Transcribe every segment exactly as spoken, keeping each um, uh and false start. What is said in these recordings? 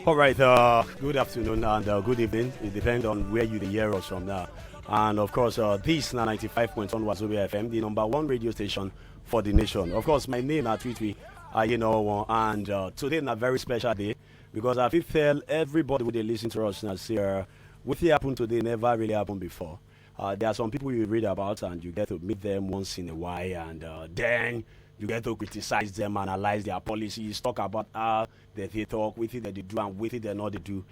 All right, uh, good afternoon and uh, good evening. It depends on where you dey hear us from now. And of course, uh, this na ninety-five point one Wazobia F M, the number one radio station for the nation. Of course, my name na Tweetwee Ayenowo, and uh, today na very special day because I fit tell everybody wey dey listen to us now say uh, wetin happen today never really happen before. Uh, there are some people you read about and you get to meet them once in a while, and uh, then you get to criticize them, analyze their policies, talk about how they dey talk, wetin they dey do and wetin they no dey do.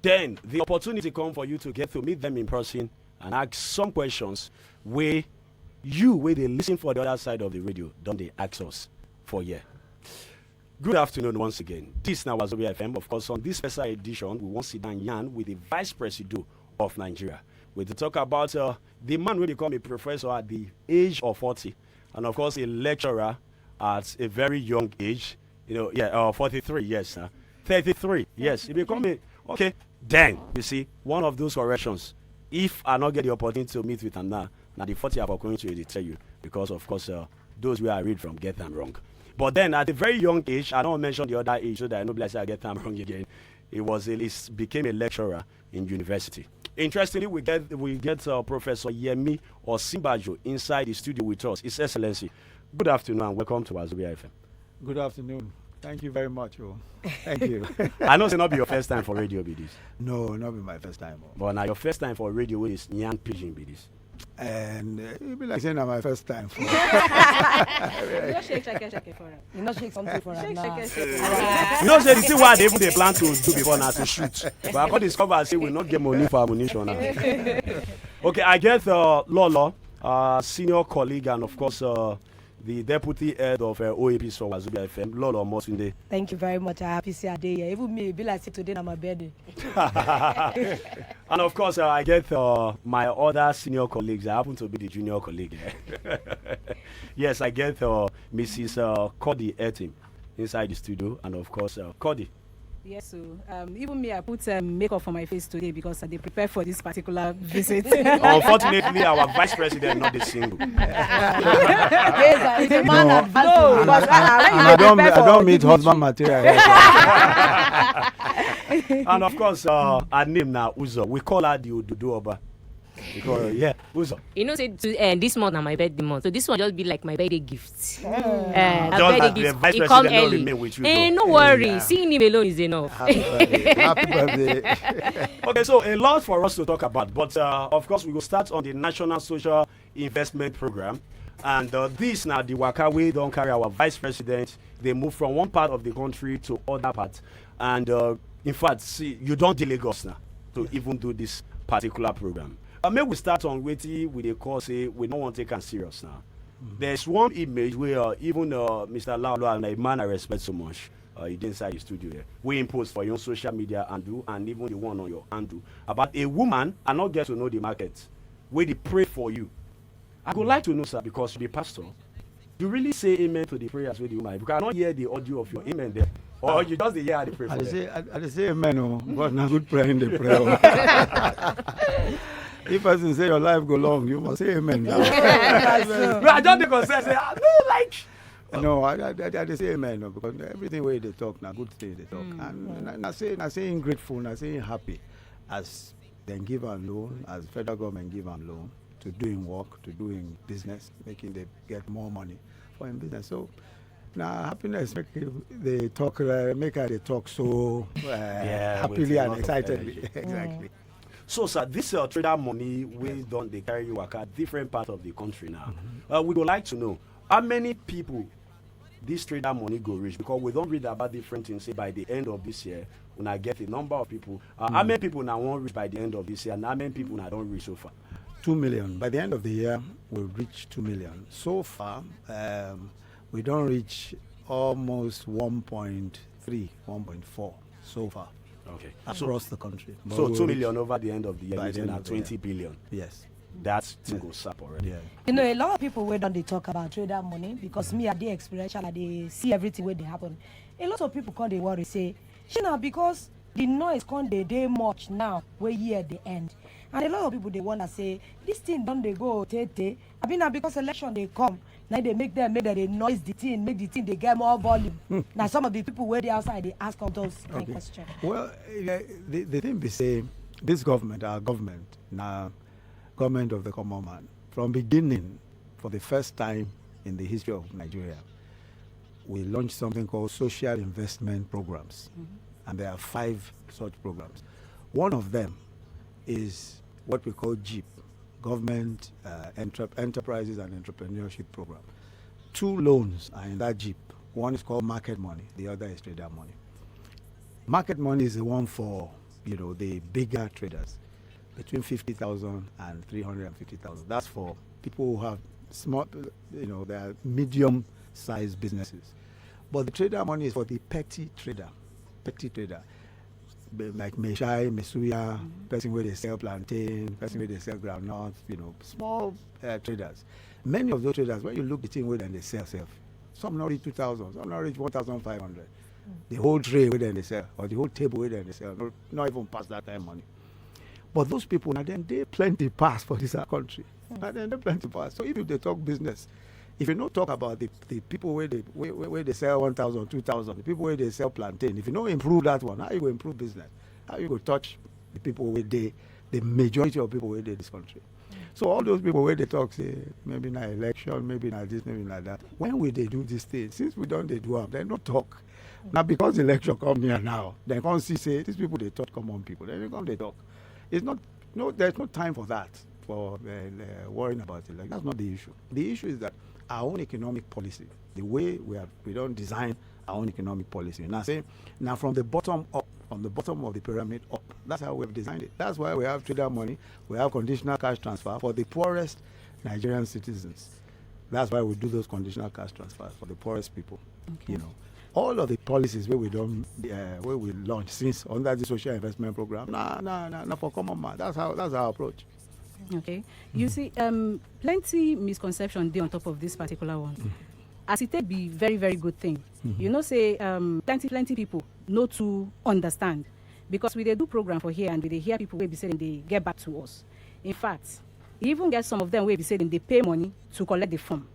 Then the opportunity come for you to get to meet them in person and ask some questions wey you wey dey listen for the other side of the radio don dey ask us for here. Good afternoon once again. This na Wazobia F M. Of course, on this special edition, we wan sit down yarn with the Vice Presido of Nigeria. We dey talk about uh, the man wey become a professor at the age of forty, and of course, a lecturer at a very young age. You know, yeah, uh, forty-three, yes, sir. Thirty-three, yes. He become a, okay. Then, you see, one of those corrections. If I not get the opportunity to meet with him now, now the forty I for going to dey tell you because, of course, uh, those wey I read from get them wrong. But then, at a very young age, I don't mention the other age so that I no be like say I get them wrong again. He was a, he became a lecturer in university. Interestingly, we get we get uh, Professor Yemi Osinbajo inside the studio with us. His Excellency, good afternoon and welcome to Wazobia F M. Good afternoon. Thank you very much. Oh. Thank you. I know say not be your first time for radio be this, No, not be my first time. Oh. But now your first time for radio wey is Nyan Pidgin be this. And uh, it be like saying na my first time. For, You no shake, shake, shake for am. You not shake something for am Shake, now. shake, shake. You know say the thing wey I dey even dey plan to do before na to shoot, but I come discover say we no get money for ammunition now. Okay, I get uh, Lolo, uh, senior colleague, and of course uh, the deputy head of uh, O A Ps for Wazobia F M, Lolo Motunde. Thank you very much. I happy say I dey here. Even me, e be like say today na my birthday. And of course, uh, I get uh, my other senior colleagues. I happen to be the junior colleague. Eh? Yes, I get uh, Missus Uh, Cody Etim inside the studio, and of course, uh, Cody. Yes, so um, even me, I put um, makeup for my face today because I dey prepare for this particular visit. Unfortunately, our vice president not the single. Yes, it's a man No. advancing. No, And but I, uh, and when I you don't, prepare I for don't meet dignity- husband material. Here, And of course, uh, her name now Uzo. We call her the Odudu Oba. Because, yeah, Uzo. You know, say to, uh, this month na my birthday month, so this one just be like my birthday gift. Uh, Just birthday that the gift, vice e come president no early. Remain with you. Eh, Though. No worry, Yeah. Seeing him alone is enough. Happy birthday. Happy birthday. Okay, so a lot for us to talk about, but uh, of course we will start on the National Social Investment Program, and uh, this now the waka wey don carry our vice president. They move from one part of the country to other part, and uh, in fact, see, you don't dey Lagos now to even do this particular program. Uh, make we start on wetin we dey call say we no wan take am serious now. There's one image where uh, even uh, Mister Laolo, and a man I respect so much, uh, he dey inside the studio here. We impose for your social media handle and even the one on your handle about a woman I not get to know the market. Wey dey pray for you. I go like to know, sir, because you be pastor. You really say amen to the prayers wey the woman, because I not hear the audio of your amen there. Or you just dey hear how the pray I for dey them. say, I, I dey say amen, oh, but na good praying dey pray. Oh. If person say your life go long, you must say amen. Now. No, I just dey concern say I no like. No, I, I, I, I dey say amen, oh, because everything wey dey talk na good thing dey talk, and na, na say na saying grateful, na saying happy, as dem give am loan, as federal government give am loan to do im work, to do im business, make im dey get more money for im business. So na happiness make dey talk, uh, make I dey talk so uh, Yeah, with happily a and lot of excitedly. Energy. Exactly. So, sir, this uh, trader money wey don dey carry you waka different part of the country now. Uh, we go like to know how many people this trader money go reach, because we don read about different things. Say by the end of this year, una get a number of people. Uh, How many people now won't reach by the end of this year, and how many people now don't reach so far? Two million. By the end of the year, we'll reach two million. So far, um, we don't reach almost one point three, one point four so far Okay. across the country. But So we'll two reach million over the end of the year, by means the end na of the year. twenty billion. Yes. That thing go sap already. Yeah. You know, a lot of people wey don dey talk about trader money, because me, I dey experiential, I dey see everything wey dey happen. A lot of people come dey worry say, shey na because the noise come dey dey much now wey year dey end, and a lot of people dey wonder say this thing don dey go tey tey, abi na because election dey come, na dey make them, make dem dey noise the thing, make the thing dey get more volume. Na some of the people wey dey outside dey ask all those kind Okay. Question. Well, eh, the, the thing be say, this government, our government, now government of the common man, from beginning, for the first time in the history of Nigeria, we launched something called social investment programs. And there are five such programs. One of them is what we call GEEP, Government uh, Entre- Enterprises and Entrepreneurship Program. Two loans are in that GEEP. One is called market money, the other is trader money. Market money is the one for, you know, the bigger traders, between fifty thousand and three hundred and fifty thousand. That's for people who have small, you know, they are medium sized businesses. But the trader money is for the petty trader, petty trader. Be- Like Meshai, Mesuya, person where they sell plantain, person where they sell groundnut, you know, small uh, traders. Many of those traders, when you look the thing where then they sell, self, some not reach two thousand, some not reach one thousand five hundred. The whole tray where then they sell, or the whole table where then they sell, not, not even pass that time money. But those people, now then they plenty pass for this our country. Now then they plenty pass. So if you they talk business, if you no talk about the, the people where they where, where where they sell one thousand, two thousand, the people where they sell plantain, if you no improve that one, how you go improve business? How you go touch the people where they, the majority of people where they this country? So all those people where they talk say maybe na election, maybe na this, maybe na that. When we they do this thing, since we don't they do am, they no talk. Now because election come near now, they can't see say these people they talk common people. They come they talk. It's not no, there's no time for that, for uh, uh, worrying about election. That's not the issue. The issue is that our own economic policy, the way we have we don't design our own economic policy. Now say now from the bottom up, from the bottom of the pyramid up. That's how we have designed it. That's why we have trader money, we have conditional cash transfer for the poorest Nigerian citizens. That's why we do those conditional cash transfers for the poorest people. You know, all of the policies where we don't uh, where we launch since under the social investment program, nah, nah, nah, nah, for common man. That's how that's our approach. Okay. You see, um, plenty misconception dey on top of this particular one. As it take be very, very good thing. You know, say um, plenty, plenty people no too understand because we dey do program for here and we dey hear people wey be say dem dey get back to us. In fact, e even get some of them wey be say dem dey pay money to collect the form.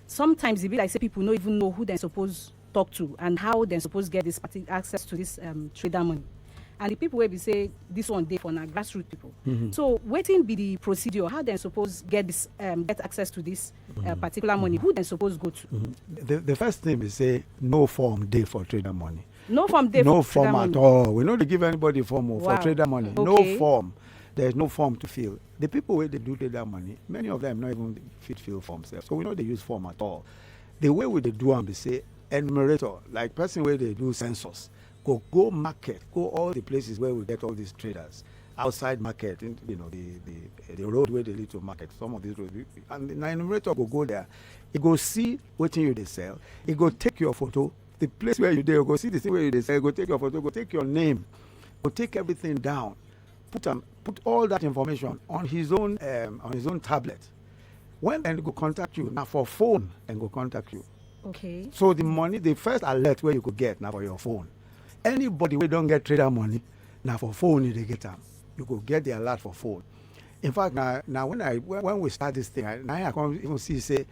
Sometimes e be like say people no even know who dem suppose talk to and how dem suppose get this party access to this um, trader money. And the people wey be say this one dey for na grassroots people. So wetin be the procedure? How dem suppose get this um, get access to this uh, particular money? Who dem suppose go to? The, the first thing is say no form day for trader money. No form dey No for trader form at money. All. We know they give anybody form oh, for Wow. trader money. No Okay. Form. There's no form to fill. The people where they do trader money, many of them not even fit fill forms. So we know they use form at all. The way we they do am be say enumerator, like person where they do census, go go market, go all the places where we get all these traders outside market, in, you know the the the road where they lead to market. Some of these roads, and the enumerator go go there. He go see what you they sell. He go take your photo. The place where you dey, go see the thing where you dey sell. Go take your photo. Go take your name. Go take everything down. Put am put all that information on his own um, on his own tablet. When dem go contact you, na for phone dem go contact you. Okay. So the money, the first alert where you go get na for your phone. Anybody wey don get trader money, na for phone you dey get am. You go get the alert for phone. In fact, na na when I when, when we start this thing, I, na I come even see say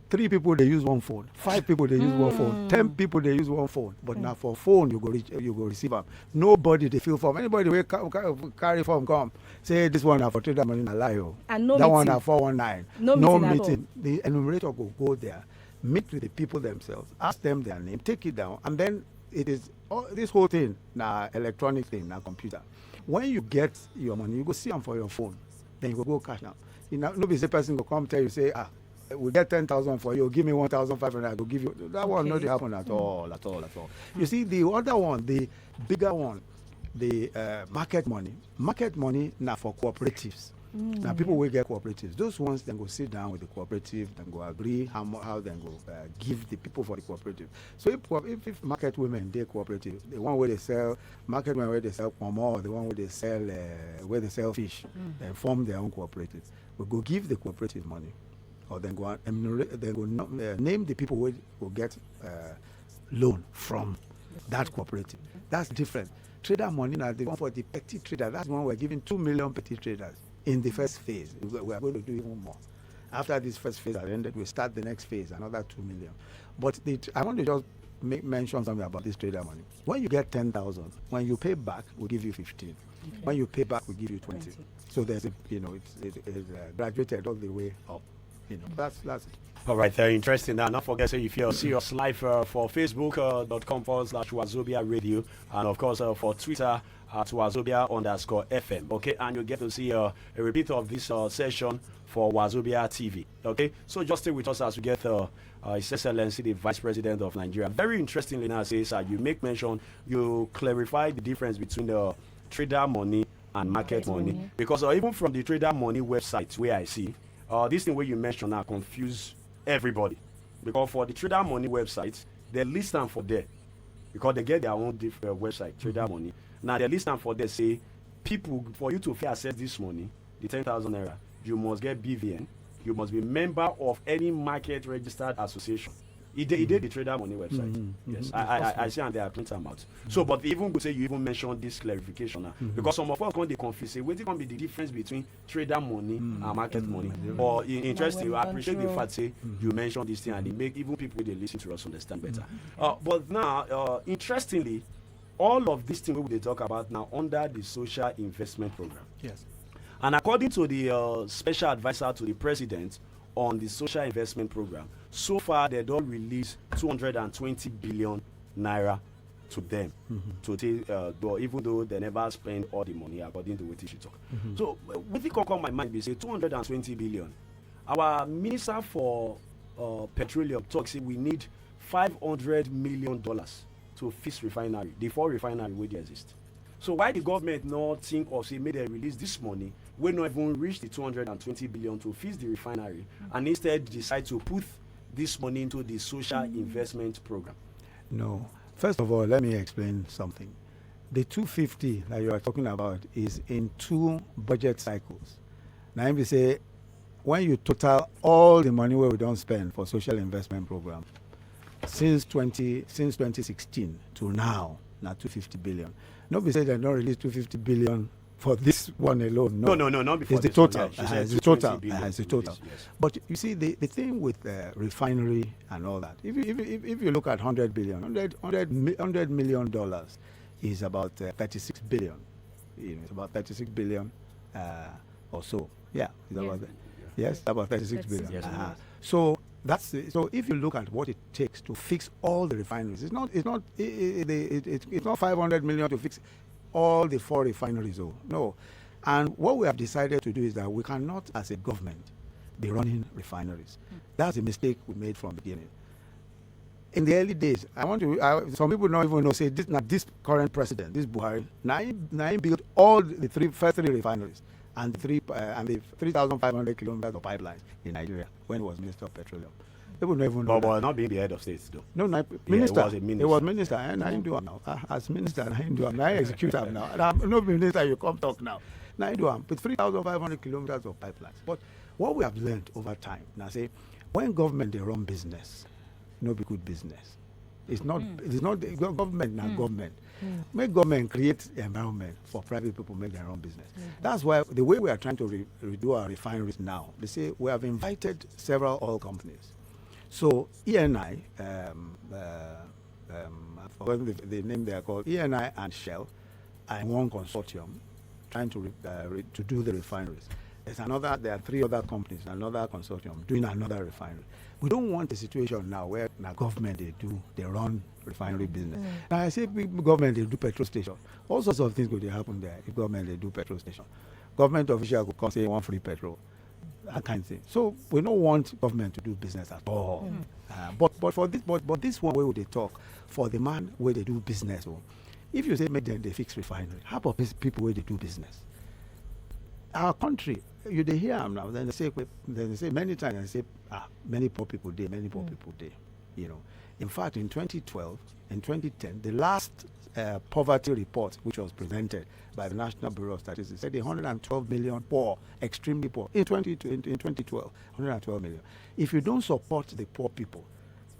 three people dey use one phone, five people dey use one phone, ten people dey use one phone, but na for phone you go reach, you go receive am. Nobody dey fill form. Anybody wey ca- ca- carry form come say this one na for trader money na lie o. And no That one meeting. Na four one nine. No No meeting at all. Meeting. The enumerator go go there, meet with the people themselves, ask them their name, take it down, and then it is all, this whole thing na electronic thing na computer. When you get your money, you go see am for your phone, then you go go cash am. You know, no be say person go come tell you say ah, we get ten thousand for you, give me one thousand five hundred, I go give you. That one no Okay. Dey happen at all, at all, at all. You see the other one, the bigger one, the uh, market money. Market money na for cooperatives. Na people wey get cooperatives. Those ones dem go sit down with the cooperative, dem go agree how mo- how dem go uh, give the people for the cooperative. So if co- if, if market women dey cooperative, the one where they sell market women where they sell pomo, the one where they sell uh, where they sell fish, then form their own cooperative. We go give the cooperative money, or then go and enumerate, then go no- uh, name the people where go get uh, loan from that cooperative. That's different. Trader money now the one for the petty trader. That's one we're giving two million petty traders in the first phase. We we are going to do even more. After this first phase has ended, we start the next phase, another two million. But the, I want to just make mention something about this trader money. When you get ten thousand, when you pay back, we give you fifteen. When you pay back, we give you twenty. So there's a, you know, it's, it's, it's uh, graduated all the way up. You know, that's that's it. All right, uh, interesting. Now, don't forget, say if you see us live uh, for facebook.com forward slash Wazobia Radio, and of course uh, for Twitter at Wazobia underscore F M. Okay, and you get to see uh, a repeat of this uh, session for Wazobia T V. Okay, so just stay with us as we get uh, uh, His Excellency, the Vice President of Nigeria. Very interestingly, now, says uh, you make mention, you clarify the difference between the trader money and market money. Because uh, even from the trader money website where I see, uh, this thing where you mention now confuse everybody. Because for the trader money website, they list them for there. Because they get their own diff- uh, website, trader money. Now they list them for there, say, people, for you to fit access this money, the ten thousand naira, you must get B V N, you must be member of any market registered association. E dey e dey the trader money website. Yes, I I I- I see, and they are print am out. So, but even go say you even mention this clarification now, because some of us come dey confuse, say wetin come be the difference between trader money and market money? But in- interesting, I appreciate the fact say you mention this thing, and e make even people wey dey listen to us understand better. Uh, but now, uh, interestingly, all of this thing wey we dey talk about now under the social investment program. Yes. And according to the uh, special advisor to the president on the social investment program, so far they don release two hundred and twenty billion naira to them to take, uh, though, even though they never spend all the money, according to wetin she talk. So uh, wetin come come my mind be say two hundred and twenty billion. Our minister for uh, petroleum talk say we need five hundred million dollars to fix refinery, the four refinery wey dey exist. So why the government no think of say make dem release this money wey no even reach the two hundred and twenty billion to fix the refinery, and instead decide to put this money into the social investment program? No. First of all, let me explain something. The two fifty that you are talking about is in two budget cycles. Now, if you say, when you total all the money where we don't spend for social investment program since twenty since twenty sixteen to now, now two fifty billion. No be say they don't release two fifty billion for this one alone. No, no, no, not before. It's the total. Uh, it's the total. Uh, it's the total. But you see, the, the thing with uh, refinery and all that, if you, if, you- if, if you look at hundred billion, hundred, hundred, mi- hundred million dollars is about uh, thirty-six billion. You know, it's about thirty-six billion uh, or so. Yeah, it's about yes, about thirty-six billion. Uh-huh. So that's the- so if you look at what it takes to fix all the refineries, it's not it's not it, it, it, it, it's not five hundred million to fix all the four refineries. Oh no. And what we have decided to do is that we cannot, as a government, be running refineries. That's a mistake we made from the beginning. In the early days, I want to. I, some people don't even know. Say this now, this current president, this Buhari, now he, now he built all the three first three refineries and the three uh, and the three thousand five hundred kilometers of pipelines in Nigeria when he was Minister of Petroleum. People don't even know. But, but not being the head of state though. No, no, minister. He was a minister. He was minister, and I do am now. Ah, as minister, I do am. I execute am now. And I'm no minister. You come talk now. Now I do am with three thousand five hundred kilometers of pipelines. But what we have learned over time now, say, when government they run business, no be good business. It's not. It's not the go- government, not government. Make government create environment for private people make their own business. That's why the way we are trying to re- redo our refineries now, they say we have invited several oil companies. So E N I, um, uh, um, I've forgotten the, the name they are called, E N I and Shell, are in one consortium trying to re- uh, re- to do the refineries. There's another. There are three other companies, another consortium doing another refinery. We don't want a situation now where the government they do they run refinery business. Now I say big government they do petrol station. All sorts of things go dey happen there if government they do petrol station. Government official go come say one free petrol, that kind of thing. So we don't want government to do business at all. Uh, but but for this but but this one way we dey talk for the man where they do business. Oh, if you say make them they fix refinery, how about these people where they do business? Our country, you dey hear am now. Then they say then they say many times they say ah many poor people dey, many poor people dey. You know, in fact, in twenty twelve, in twenty ten, the last uh, poverty report which was presented by the National Bureau of Statistics said one hundred twelve million poor, extremely poor, in twenty in, in twenty twelve, one hundred twelve million. If you don't support the poor people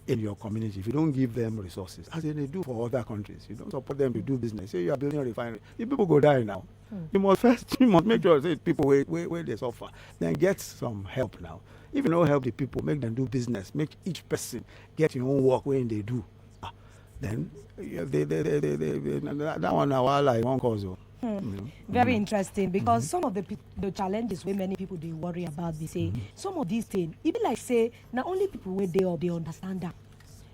in your community, if you don't give them resources, as they do for other countries, you don't support them to do business. Say you are building a refinery, the people go die now. You must first, you must make sure say people wey wey wey dey suffer, then get some help now. If you no help the people, make them do business, make each person get your own work wey they do. Ah, then yeah, they, they, they, they, they, they, that, that one na wahala e wan cause o. You know. Very interesting, because some of the pe- the challenges wey many people dey worry about be say some of these things, e be like say na only people wey dey up dey understand am.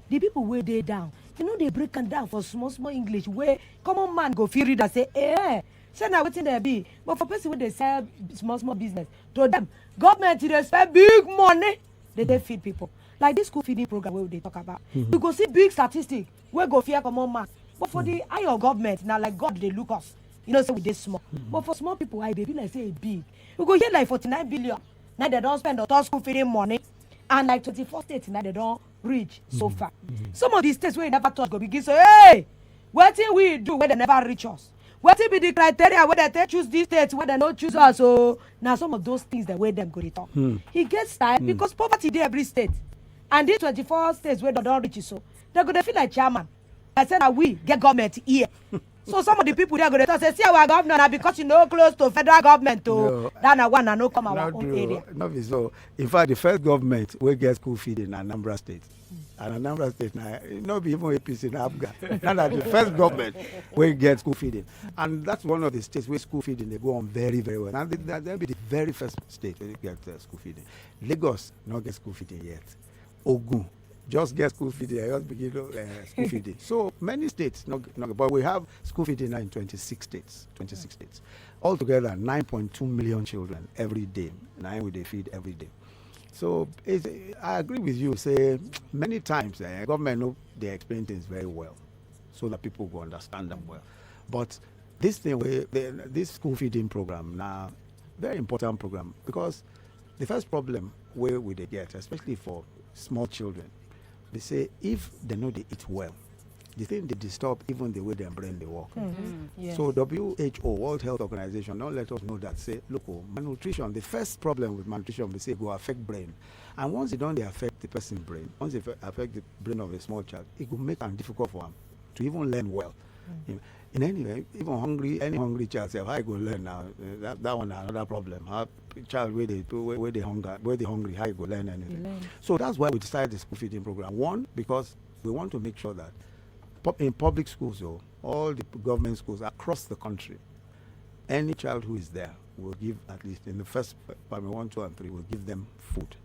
The people wey dey down, you know, they break am down for small small English wey common man go fit read and say, eh, say na wetin dem be. But for person wey dey sell small small business, to them, government dey spend big money, they dey feed people. Like this school feeding program wey we dey talk about, you go see big statistic wey go fear common man. But for the eye of government, na like God dey look us. You know say we dey small. But for small people eye, e dey be like say e big. We go hear like forty-nine billion na dem don spend on top school feeding money, and like twenty-four states na dem don reach so far. Some of the states wey e never touch go begin say, hey, wetin we do wey dem never reach us? Wetin be the criteria wey dem take choose this state wey dem no choose us? So na some of those things dem wey dem go dey talk. E get style because poverty dey every state, and these twenty-four states wey dem don reach so, dem go dey feel like chairman. I say na we get government here. So some of the people there go dey talk say, see our governor na because you no close to federal government o. No. That na one na no come No our own do, area. No be so. In fact, the first government wey get school feeding na Anambra State. And Anambra State na no be even A P C, na APGA. Now na the first government wey get school feeding. And that's one of the states where school feeding dey go on very, very well. And that dem be the very first state wey get uh, school feeding. Lagos no get school feeding yet. Ogun just get school feeding, I just begin to uh, school feeding. So many states, no, no, but we have school feeding now in twenty-six states. twenty-six states. Altogether, nine point two million children every day. Now we dey feed every day. So it's, I agree with you. Say many times uh, government no dey explain things very well, so that people go understand them well. But this thing, we, the, this school feeding program, now very important program because the first problem where we dey get, especially for small children, they say if they know they eat well, the thing they disturb even the way their brain they work. Yes. So W H O, World Health Organization, don't let us know that say, look, oh, malnutrition, the first problem with malnutrition, we say go affect brain. And once it don't they affect the person brain, once it affect the brain of a small child, it will make it difficult for him to even learn well. You know, in any way, even hungry, any hungry child, say, how you go learn now? Uh, That, that one na another problem. How child where they where, where they hunger, where they hungry, how you go learn anything? So that's why we decided the school feeding program. One, because we want to make sure that pub- in public schools, so all the government schools across the country, any child who is there will give at least in the first primary one, two, and three, will give them food,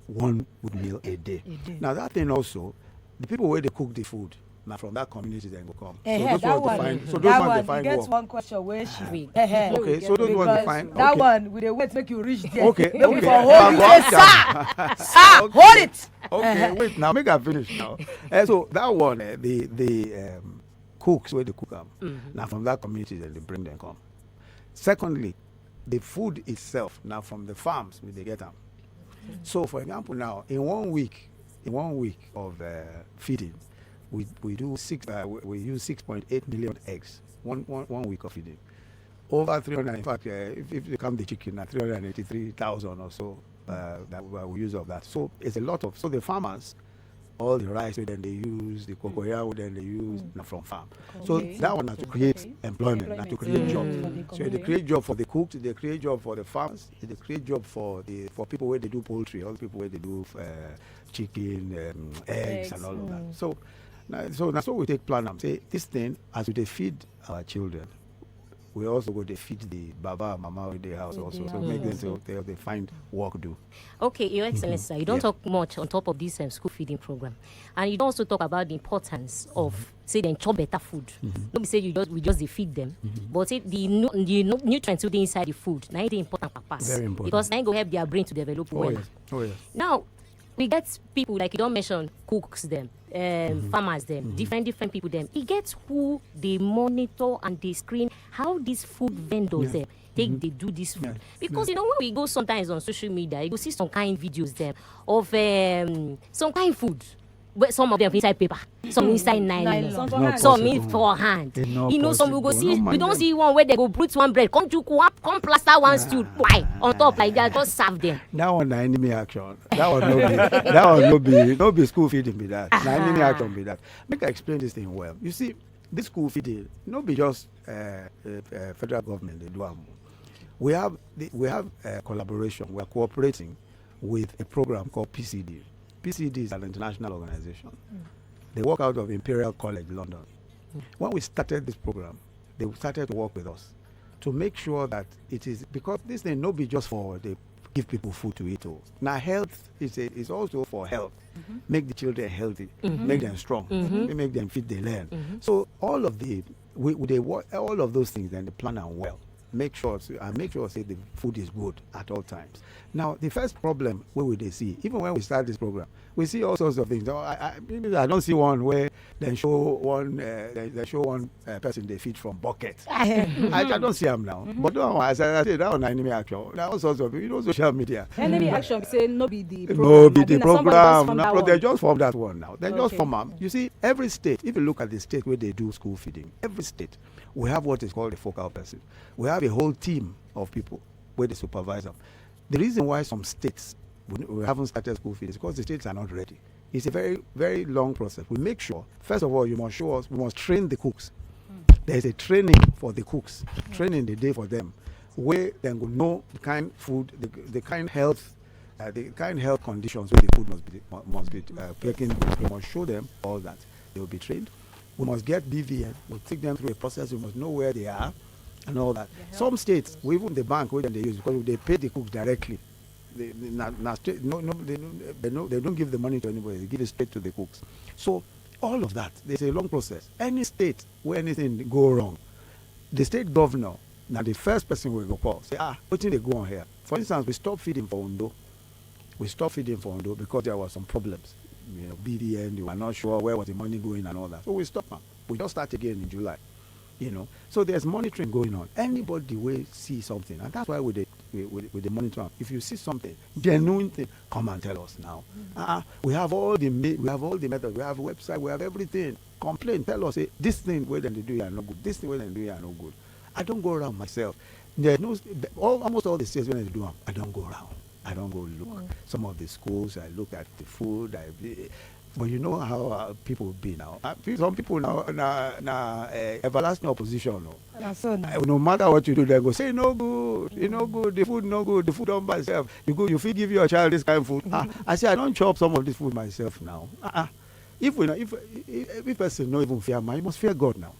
one good meal a day. Now that thing also, the people where they cook the food, now from that community then go come. Eh, so eh, those that ones one, they find, so those that ones one, they you find get work. One question where she Wait. Eh, eh. Okay, so those ones they Because find. That Okay. One we dey wait make you reach there. Okay, Make we okay. for hold you. I'll Say, go sir, sir, hold it. Okay, wait now, make I finish now. Eh, so that one, eh, the the um, cooks where they cook them, now from that community then they bring them come. Secondly, the food itself now from the farms we they get them. So, for example, now in one week, in one week of uh, feeding, we we do six. Uh, we, we use six point eight million eggs. One, one one week of feeding. Over three hundred. In fact, uh, if, if you count the chicken, at three hundred and eighty-three thousand or so. Uh, that we we use of that. So it's a lot of. So the farmers, all the rice wey dem dey use, the cocoyam wey dem dey use, na from farm. So Okay. That one na to create Okay. employment, na to Employment. create job. Mm. So they create job for the cook, they create job for the farmers, they create job for the for people where they do poultry, all the people where they do uh, chicken, um, eggs, Eggs, and all of that. So, na- so that's what we take plan and say this thing as we dey feed our children, we also go dey feed the baba and mama wey dey house also. So make them say they, they find work do. Okay, Your Excellency, sir, you don't Yeah. talk much on top of this um, school feeding program. And you don't also talk about the importance of, say, them chop better food. No be say you just we just dey feed them, but say the nu- the nu- nutrients wey dey inside the food na im dey important pass. Very important. Because na im go help their brain to develop Oh well. Yes, oh yes. Now, we get people like you don't mention cooks them, um, farmers them, different different people them. E get who they monitor and they screen how these food vendors Yeah. them take they do this food. Yeah. Because you know when we go sometimes on social media, you go see some kind videos them of um, some kind food. But some of them inside paper, some inside nylon, Nylon. some It's not in possible. For hand. It's not You know, some we go possible. See, No we don't mind see one where they go put one bread, come to come up, come plaster one stool, why on top like that, just serve them. That one na enemy action. That one no be. That one no be. No be school feeding be that. Na enemy action be that. Make I explain this thing well. You see, This school feeding, no be just uh, uh, uh, federal government dey do am. We have the, we have uh, collaboration. We are cooperating with a program called P C D. P C D is an international organization. They work out of Imperial College London. When we started this program, they started to work with us to make sure that it is, because this thing no be just for the give people food to eat. Oh, now health is a, is also for health. Make the children healthy, make them strong, make them fit, they learn. So all of the we, we they work all of those things and they plan am well. Make sure say, and make sure say the food is good at all times. Now the first problem wey we dey see, even when we start this program, we see all sorts of things. Oh, I, I, I don't see one where they show one uh, they, they show one uh, person they feed from bucket. I, I don't see am now. But no, as I say, that one na enemy action. There are all sorts of, you know, social media. Enemy action be say no be the No program, be abi the na somebody just program. form Na that pro- they one. Just form that one now. They just Okay. Form am. You see, every state, if you look at the state where they do school feeding, every state, we have what is called a focal person. We have a whole team of people where they supervise them. The reason why some states we, we haven't started school feeding is because the states are not ready. It's a very, very long process. We make sure, first of all, you must show us, we must train the cooks. There is a training for the cooks, training the day for them, where they go know the kind food, the, the kind health, uh, the kind health conditions where the food must be must be uh, taken. We must show them all that. They will be trained. We must get B V N. We'll take them through a process. We must know where they are and all that. Some states, we even the bank where they use, because they pay the cook directly. They, they, na, na state, no, no, they, don't, they, don't, they don't give the money to anybody. They give it straight to the cooks. So all of that, there's a long process. Any state where anything go wrong, the state governor now the first person we go call say, ah, wetin dey go on here? For instance, we stop feeding for Ondo. We stop feeding for Ondo because there were some problems. You know, B D N, they were not sure where was the money going and all that. So we stop am. We just start again in July. You know, so there's monitoring going on. Anybody will see something, and that's why we dey we, we, we dey monitor am. If you see something, genuine thing, come and tell us now. Uh-uh. We have all the me- we have all the methods. We have website. We have everything. Complain, tell us, say, this thing where they do here no good. This thing where they do here no good. I don't go around myself. There's no all, almost all the states when they do am, I don't go around. I don't go look some of the schools. I look at the food. I but you know how uh, people be now. Uh, pe- some people now na na uh, everlasting opposition. No. Na so na. Uh, no matter what you do, they go say no good. You no good. The food no good. The food don't buy itself. You go, you fit give your child this kind of food. Ah, I say I don't chop some of this food myself now. Uh-uh. If we not, if if if person no even fear man, you must fear God now.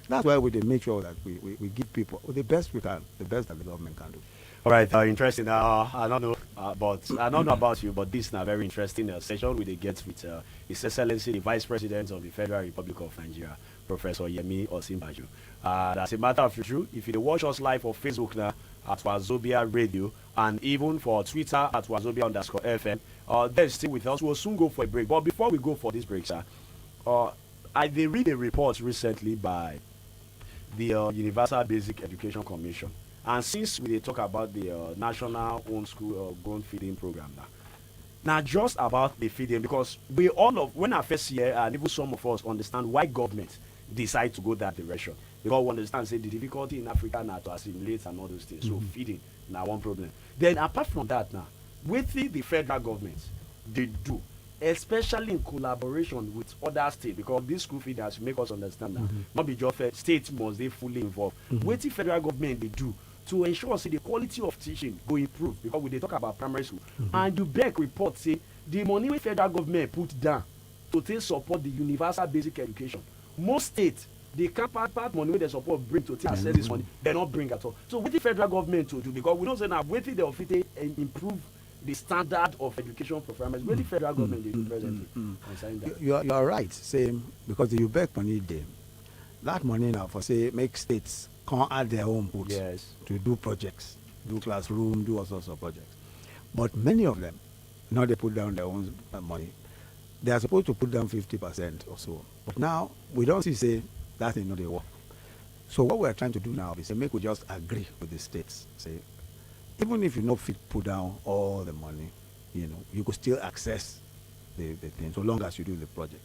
That's why we dey make sure that we, we, we give people the best we can, the best that the government can do. All right, uh, interesting. Uh, I don't know, uh, but I don't know about you, but this is a very interesting uh, session we dey get with uh, His Excellency the Vice President of the Federal Republic of Nigeria, Professor Yemi Osinbajo. Uh, as a matter of truth, if you dey watch us live on Facebook now at Wazobia Radio and even for Twitter at Wazobia underscore F M, uh, they're still with us. We'll soon go for a break. But before we go for this break, sir, uh, I they read a report recently by the uh, Universal Basic Education Commission. And since we dey talk about the uh, national own school uh, grown feeding program now, now just about the feeding, because we all of when I first hear and even some of us understand why government decide to go that direction, because we understand say the difficulty in Africa now to assimilate and all those things. So feeding now one problem. Then apart from that now, wetin the federal government dey do, especially in collaboration with other states, because this school feed, as you make us understand now, not be just fed, state must dey fully involved. Wetin federal government dey do to ensure say the quality of teaching go improve, because we dey talk about primary school and you beg report say the money wey federal government put down to take support the universal basic education, most states dey count part part money wey dem support bring to take access this money, dem no bring at all. So wetin federal government to do, because we know say na wetin dem fit take eh, improve the standard of education for primary school, wetin federal government dey do presently concerning that? You are, you are right, say because the U bec money dey, that money now for say make states come add their own put Yes. To do projects, do classroom, do all sorts of projects. But many of them now they put down their own uh, money. They are supposed to put down fifty percent or so. But now we don't see say that thing no dey work. So what we are trying to do now is say make we just agree with the states. Say even if you no fit put down all the money, you know, you could still access the, the thing so long as you do the project.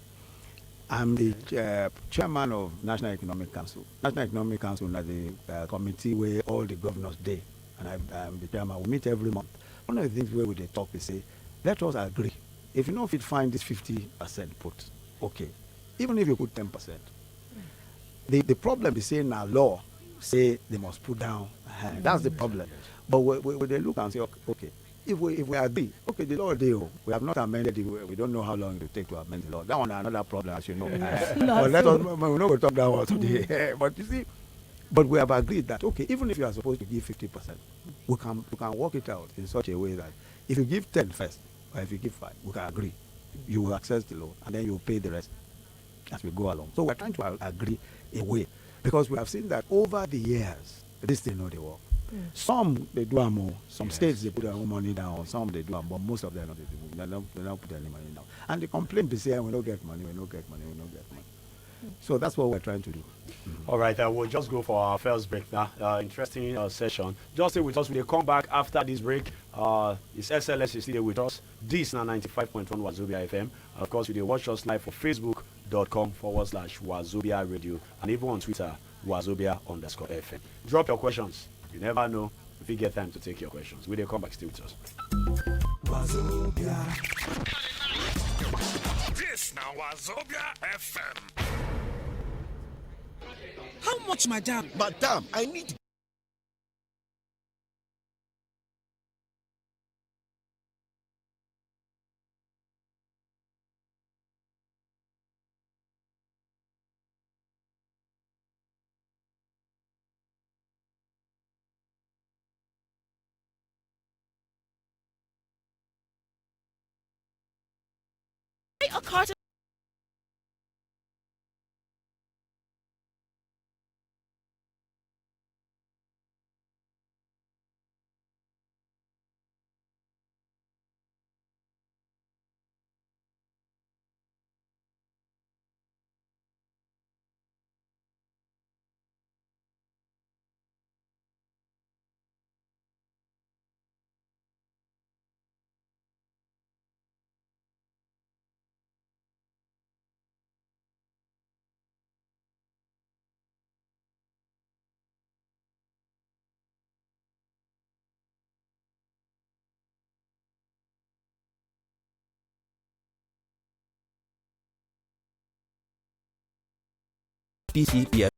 I'm the uh, chairman of National Economic Council. National Economic Council na the uh, committee where all the governors dey, and I, I'm the chairman. We meet every month. One of the things where we dey talk is say, let us agree. If you no fit find this fifty percent put, okay. Even if you put ten percent, The, the problem be say na law say they must put down. Uh, that's the problem. But we, we, we dey look and say, okay, okay, if we, if we agree, okay, the law dey o. We have not amended it. We, we don't know how long it will take to amend the law. That one na another problem, as you know. Uh, but let us, we no go talk that one today. But you see, but we have agreed that, okay, even if you are supposed to give fifty percent, we can, we can work it out in such a way that if you give ten first, or if you give five, we can agree. You will access the loan, and then you will pay the rest as we go along. So we're trying to a-, agree a way, because we have seen that over the years, this thing no dey work. Some dey do am o, some states dey put their own money down, some dey do am, but most of them no dey do, they don't, they don't put any money down. And the complaint be say, "Eh, we no get money, we no get money, we no get money." So that's what we're trying to do. All right, uh, we'll just go for our first break now. Uh, interesting uh, session. Just stay with us. We dey come back after this break. Uh, His Excellency still dey with us. This na ninety-five point one Wazobia F M. And of course, you dey watch us live for facebook dot com forward slash Wazobia Radio. And even on Twitter, Wazobia underscore F M. Drop your questions. You never know. We fit get time to take your questions. We dey come back, stay with us. This na Wazobia F M. How much, madam? Madam, I need P C P S.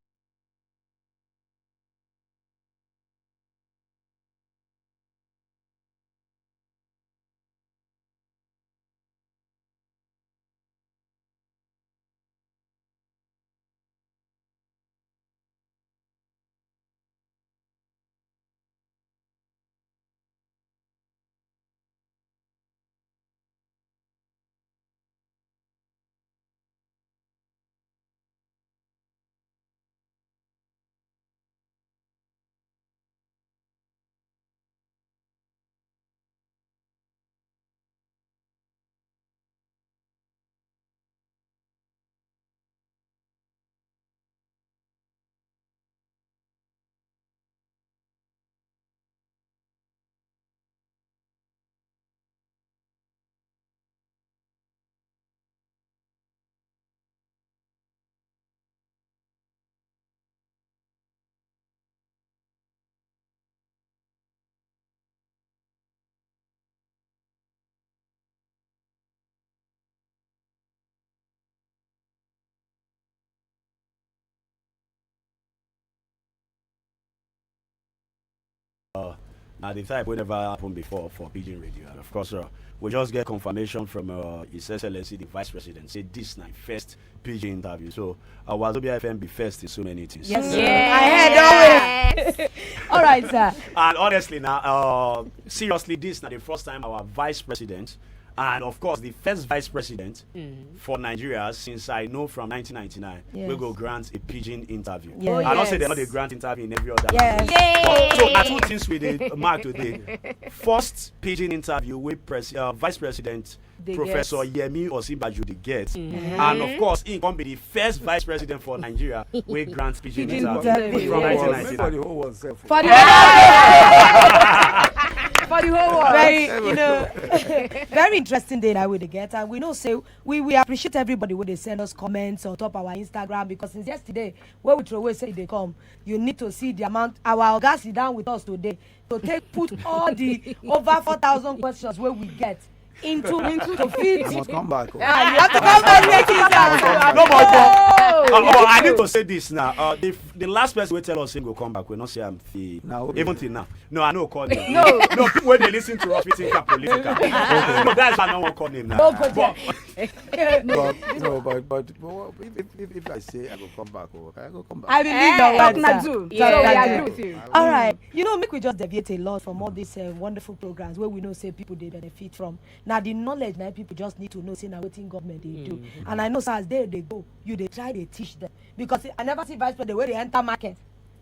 Uh, na the type wey never happen before for Pidgin Radio. And of course, uh, we just get confirmation from uh, His Excellency the Vice President say this na im first Pidgin interview. So uh, Wazobia F M be first in so many things. Yes, sir. Ahead always. All right, sir. And honestly, now, uh, seriously, this na the first time our Vice President, and of course the first Vice President for Nigeria since I know from nineteen ninety-nine, Yes. We go grant a Pidgin interview. Yes. I don't say they Yes. no dey grant interview in every other Yes. language. But, so na two things we dey mark today. First Pidgin interview wey pres uh, Vice President Dey Professor get. Yemi Osinbajo dey get, and of course he come be the first Vice President for Nigeria wey grant Pidgin Pidgin interview interview. from Mek nineteen ninety-nine. for the whole world sef. For the whole world. For the whole world. Very, you know, very interesting day now we dey get, and we know say we we appreciate everybody wey dey send us comments on top our Instagram, because since yesterday wey we throw away say e dey come, you need to see the amount our oga sit down with us today to take put all the over four thousand questions wey we get into into to fit. I must come back. Oh. Ah, you have to come back make it. No, but, but, Oh. uh, but I need to say this now. Uh, the, the last person will tell us he go come back. We not say I'm fee. Now, Even till now. No, I know call name. No. No, people when they listen to us, we think are political. No, that's why I don't want call name now. No, but- But But no, but but, but what- if, if, if, if I say I go come back, oh, I go come back. I believe Eh, your talk word, na sir. do. Talk So we na agree do. With you. All right. You know, make we just deviate a lot from all these uh, wonderful programs where we know say people they benefit from. Now the knowledge now people just need to know say now wetin government they do. And I know, sir, as they they go, you they try they teach them, because I never see vice president where they enter market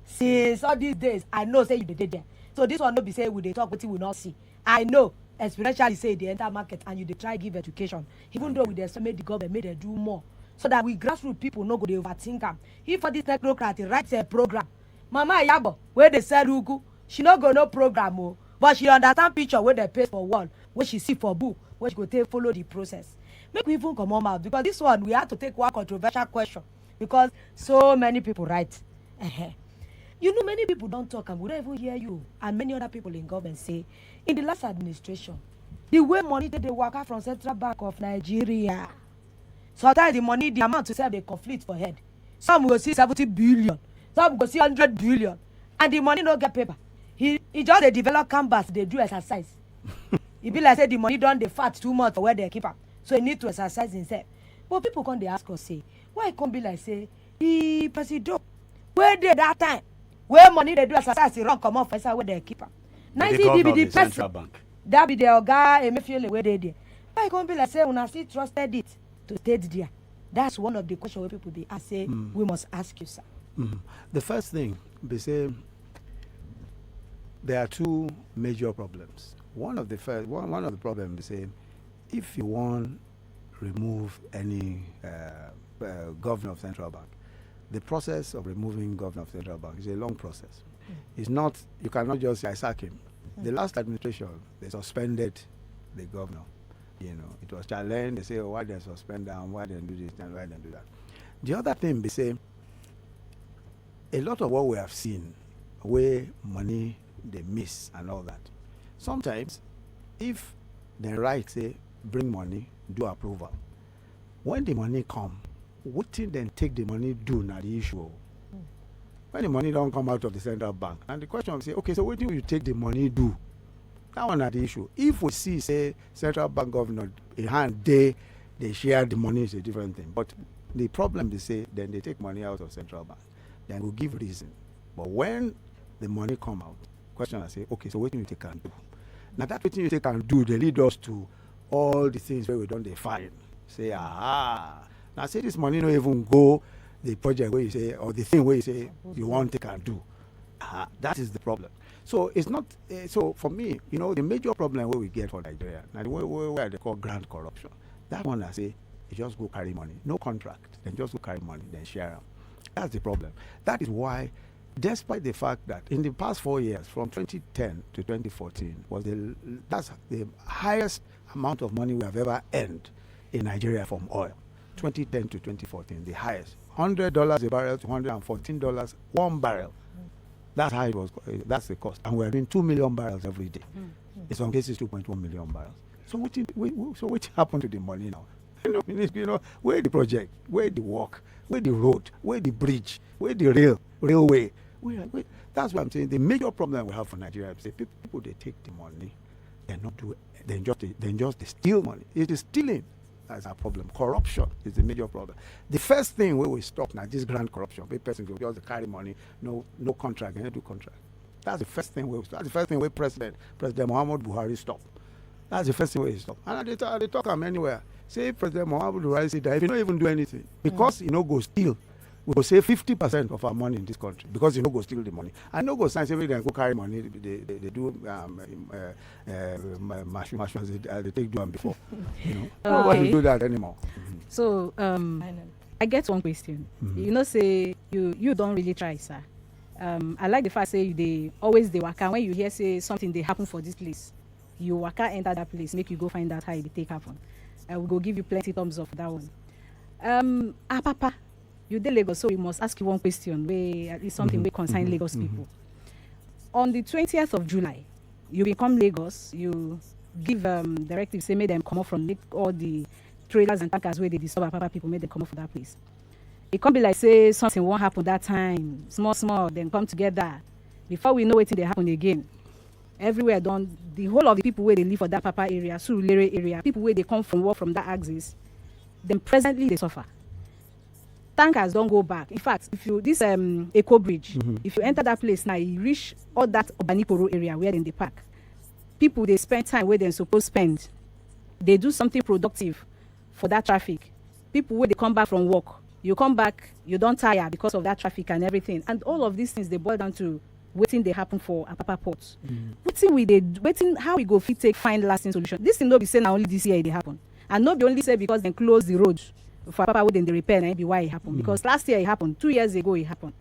since all these days. I know say you dey dey there. So this one no be say we dey talk wetin we not see. I know experientially say they enter market and you dey try give education, even though we dey expect make the government make they do more, so that we grassroots people no go dey overthink am. If for this technocrat dey write a program, Mama Iyabo wey dey sell ugu, she no go know program o, but she understand picture wey dem paste for wall, wey she see for book, wey she go take follow the process. Make we even comot mouth, because this one we had to take one controversial question, because so many people write. Ehen. You know, many people don talk and we don't even hear you and many other people in government say in the last administration, the way money take dey waka from Central Bank of Nigeria, sometimes the money, the amount to sef dey conflict for head. Some go see seventy billion, some go see hundred billion, and the money no get paper. He he just dey develop canvas, dey do exercise. E be like say the money don dey fat too much for where they keep am, so he need to exercise himself. But people come dey ask us say, why e come be like say the presido wey dey that time wey money dey do exercise, e run comot for inside where they keep am? Na They him call be now the the Central person Bank. That be the oga Emefiele wey dey there. Why e come be like say una still trusted it to stay there? That's one of the questions wey people dey ask say we must ask you, sir. The first thing be say there are two major problems. One of the first one, one of the problems be say if you want remove any uh, uh, governor of central bank, the process of removing governor of central bank is a long process. It's not, you cannot just say I sack him. The last administration, they suspended the governor. You know, it was challenged. They say, oh, why they suspend them? Why they do this and why they do that? The other thing be say a lot of what we have seen, where money they miss and all that. Sometimes, if the right say bring money, do approval. When the money come, wetin dem take the money do na the issue. Oh. When the money don't come out of the central bank, and the question will say, okay, so what do you take the money do? That one na the issue. If we see say central bank governor a hand they they share the money is a different thing. But the problem they say then they take money out of central bank, then go give reason. But when the money come out, question I say, okay, so what do you take and do? Now that what you take and do, they lead us to all the things where we don't define. Say, ah, now say this money no even go the project where you say or the thing where you say you want take and do. Ah, that is the problem. So it's not. Uh, so for me, you know, the major problem where we get for Nigeria, now the way where, where they call grand corruption. That one I say, you just go carry money, no contract, then just go carry money, then share them. That's the problem. That is why, despite the fact that in the past four years, from twenty ten to twenty fourteen, was the that's the highest amount of money we have ever earned in Nigeria from oil. twenty ten to twenty fourteen, the highest. Hundred dollars a barrel to hundred and fourteen dollars one barrel. That's how it was. That's the cost, and we are doing two million barrels every day. In some cases, two point one million barrels. So what? Did, we, we- so what happened to the money now? You know, you know, where the project, where the work, where the road, where the bridge, where the rail, railway. Where, where, that's what I'm saying. The major problem we have for Nigeria is that people, people they take the money, they not do, they just they just they steal money. It is stealing. That's our problem. Corruption is the major problem. The first thing we will stop now this grand corruption. Where person go just carry money, no no contract, they no do contract. That's the first thing we that's the first thing we President President Muhammad Buhari stop. That's the first thing we stop. And they talk, they talk am anywhere. Say President Muhammad Buhari say that if you don't even do anything, because you know go steal, we go save fifty percent of our money in this country because you know go steal the money. I know go sign say make dem go carry money. They, they, they do um, uh, uh, ma- mash mash as they, as they take do am before. You know, nobody Okay. do that anymore. So um, Finally. I get one question. You know, say you you don't really try, sir. Um, I like the fact say you they always they waka when you hear say something they happen for this place. You waka enter that place, make you go find out how it take happen. I will go give you plenty thumbs up for that one. Um, ah, Papa, you dey Lagos, so we must ask you one question. Wey at least something wey concern Lagos people. On the twentieth of July, you bin come Lagos. You give um, directive say make dem comot from, make all the traders and tankers wey dey disturb Apapa people, make dem comot for that place. E come be like say something wan happen that time. Small small, dem come together. Before we know wetin dey happen again, everywhere don, the whole of the people wey dey live for that Apapa area, Surulere area, people wey dey come from work from that axis, dem presently dey suffer. Tankers don go back. In fact, if you, this um, Eko Bridge, if you enter that place now, you reach all that Obanikoro area where dem dey park. People dey spend time wey dem suppose spend, dey do something productive for that traffic. People wey dey come back from work, you come back, you don tire because of that traffic and everything. And all of these things dey boil down to wetin dey happen for Apapa Port. Wetin we dey do, wetin, how we go fit take find lasting solution? This thing no be say na only this year e dey happen. And no be only say because dem close the road for Apapa wey dem dey repair, na im be why e happen. Because last year e happen, two years ago e happen.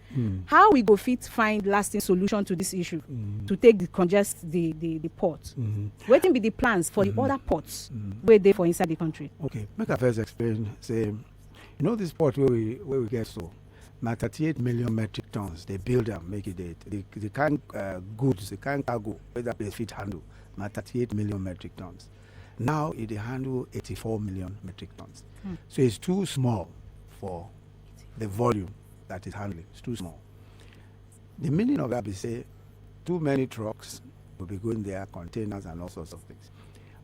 How we go fit find lasting solution to this issue, to take decongest the, the, the port? Wetin be the plans for the other ports wey dey for inside the country? Okay, make I first explain. Say, you know this port where we where we get so, na thirty-eight million metric tons. They build them, make it the, the, the kind uh, goods, the kind cargo where that place fit handle. Na thirty-eight million metric tons. Now it dey handle eighty-four million metric tons. So it's too small for the volume that is handling. It's too small. The meaning of that is say too many trucks will be going there, containers and all sorts of things.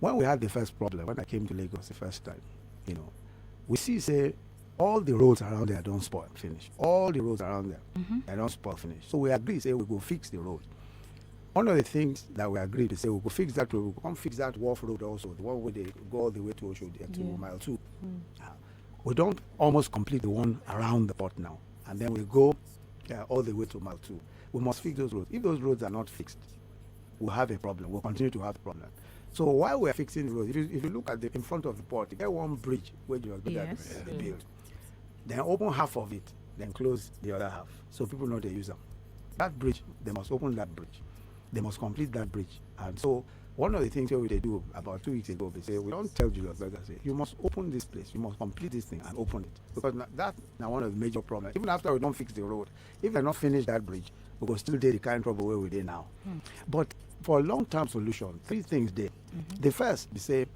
When we had the first problem, when I came to Lagos the first time, you know, we see say all the roads around there don spoil finish. All the roads around there, they don spoil finish. So we agree say we go fix the road. One of the things that we agreed to say we go fix that road, we go come fix that wharf road also, the one wey dey go all the way to Oshodi, to mile two. Ah, we don almost complete the one around the port now, and then we go uh, all the way to mile two. We must fix those roads. If those roads are not fixed, we'll have a problem. We'll continue to have a problem. So while we're fixing the roads, if you, if you look at the in front of the port, you get one bridge where you are going Yes. to build. Then open half of it, then close the other half, so people no dey use am. That bridge, they must open that bridge. They must complete that bridge. And so one of the things wey we dey do about two weeks ago be say we don tell Julius Berger say you must open this place, you must complete this thing and open it, because na, that na one of the major problems. Even after we don fix the road, if dem no finish that bridge, we go still dey the kind trouble wey we dey now. But for long term solution, three things dey. The first be say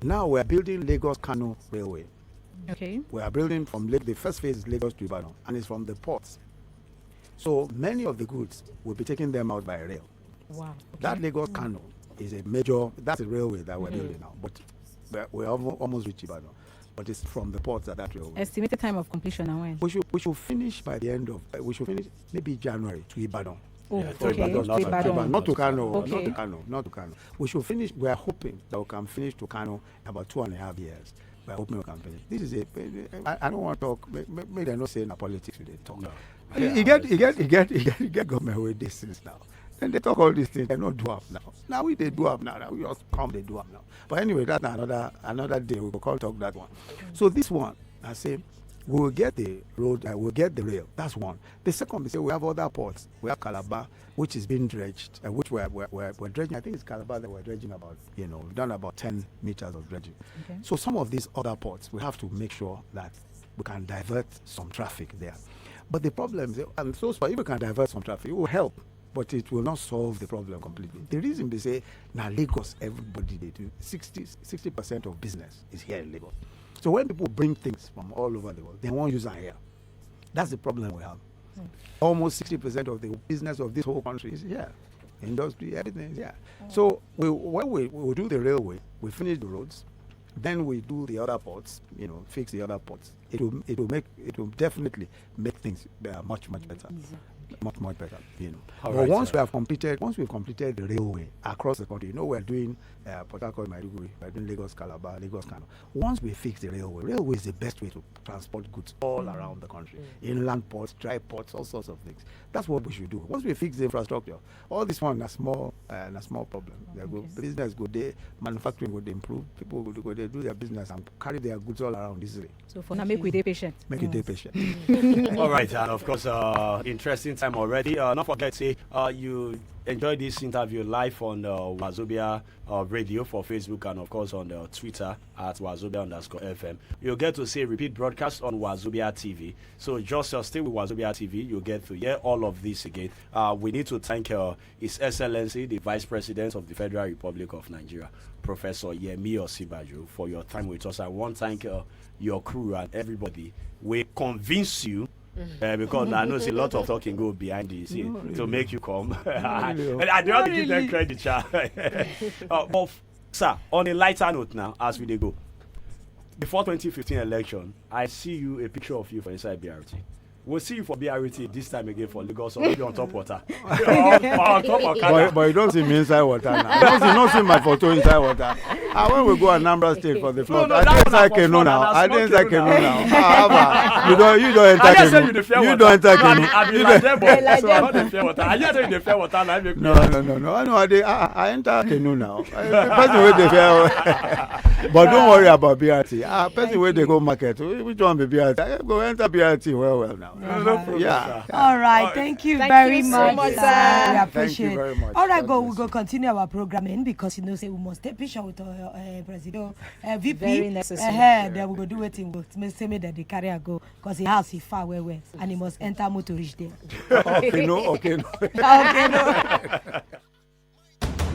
now we are building Lagos Kano railway. Okay. We are building from Lagos, the first phase is Lagos to Ibadan, and it's from the ports. So many of the goods will be taking them out by rail. Wow. That Lagos Kano is a major, that's a railway that we're building now, but we're, we're almo- almost reached Ibadan. But it's from the ports that that railway. Estimated time of completion and when? We should we should finish by the end of uh, we should finish maybe January to Ibadan. Oh, Yeah, okay. Ibadan, To not Ibadan. Ibadan, not to Kano, Okay. not to Kano, not to Kano. We should finish. We are hoping that we can finish to Kano in about two and a half years. We are hoping we can finish. This is a. I, I don't want to talk. Make, make, make them not say na politics we dey talk. No. You get, you get, you get, you get, you get government with these things now. Then they talk all these things. They not do up now. Now we they do up now. Now we just come they do up now. But anyway, that's another another day. We will call talk that one. So this one, I say, we will get the road. Uh, we'll get the rail. That's one. The second, we say we have other ports. We have Calabar, which is being dredged, uh, which we're, we're, we're, we're dredging. I think it's Calabar that we're dredging about. You know, we've done about ten meters of dredging. Okay. So some of these other ports, we have to make sure that we can divert some traffic there. But the problem is, and so far, if we can divert some traffic, it will help, but it will not solve the problem completely. The reason they say now Lagos, everybody they do sixty percent of business is here in Lagos. So when people bring things from all over the world, they won't use them here. That's the problem we have. Almost sixty percent of the business of this whole country is here. Industry, everything is here. So we, when we, we do the railway, we finish the roads, then we do the other ports, you know, fix the other ports. It will, it will make, it will definitely make things uh, much, much better. Much, much better, you know. All But right, once uh, we have completed, once we've completed the railway across the country, you know, we're doing uh, Port Harcourt, Maiduguri, we're doing Lagos, Calabar, Lagos, Kano. Once we fix the railway, railway is the best way to transport goods all around the country. Inland ports, dry ports, all sorts of things. That's what we should do. Once we fix the infrastructure, all this one na small, uh, na small problem. They go, Okay. Business go there, manufacturing go dey improve. People go, go dey do their business and carry their goods all around easily. So for now, make we dey patient. Make it dey patient. All right, and of course, uh, interesting time already. Uh, don't forget, say uh, you enjoy this interview live on uh, Wazobia uh, Radio for Facebook and, of course, on the Twitter at Wazobia underscore F M. You'll get to see a repeat broadcast on Wazobia T V. So just uh, stay with Wazobia T V. You'll get to hear all of this again. Uh, we need to thank uh, His Excellency, the Vice President of the Federal Republic of Nigeria, Professor Yemi Osinbajo, for your time with us. I want to thank uh, your crew and everybody. We convince you uh, because I know it's a lot of talking go behind the scene to make you come. I, I don't give them credit, sha. Uh, but, sir, on a lighter note now, as we dey go, before twenty fifteen election, I see you, a picture of you for inside B R T. We'll see you for B R T this time again for Lagos or maybe on top water. Or, or on top of But, but you don't see me inside water now. You don't see, not see my photo inside water. Ah, when we go Anambra State for the flood, No, I that dey one inside na for canoe flood, now. na I dey small inside canoe canoe now. Now. Ah, haba. You don't, you don't enter I hear say canoe. You dey fear You water. don't enter No, I be, canoe. I be You like don't. them, but so I no dey fear water. I hear say you dey fear water. Na make No, no, no, no. I know. I dey. I, I enter canoe now. Eh, the person wey dey fear. But don't worry about B R T. Ah, person wey dey go market. Wh- Which one be B R T? I go enter B R T well, well now. No, no problem, Yeah. Sir. All right, thank you Thank very you so much, much, sir. sir. We Thank appreciate. You very much. All right, God go. We bless go you. Continue our program in because you know say we must take picture with uh, uh, President, uh, V P. Very necessary. Uh, then we go do wetin we go make say make dem dey carry am go because the house is far well well and he must enter motor reach there. Okay, no, okay, no. Okay, no.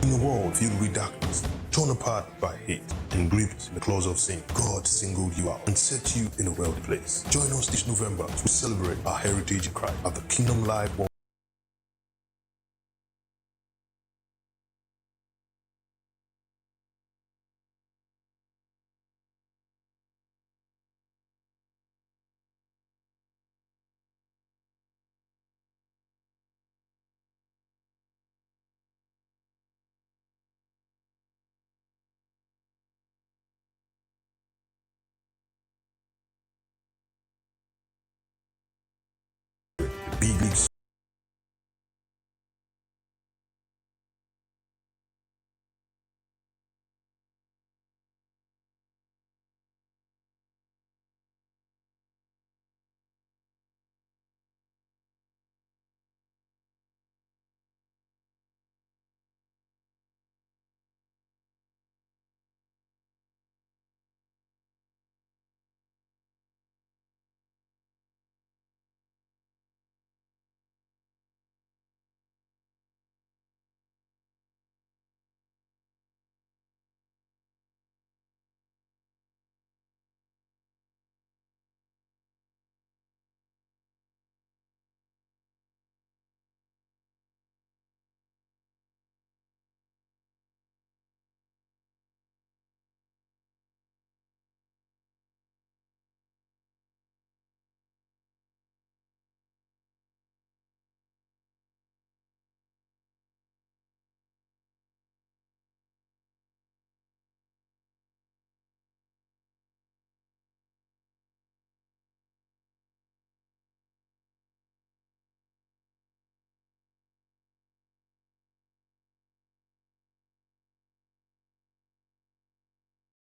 In a world filled with darkness, torn apart by hate, and gripped in the claws of sin, God singled you out and set you in a wealthy place. Join us this November to celebrate our heritage in Christ at the Kingdom Live World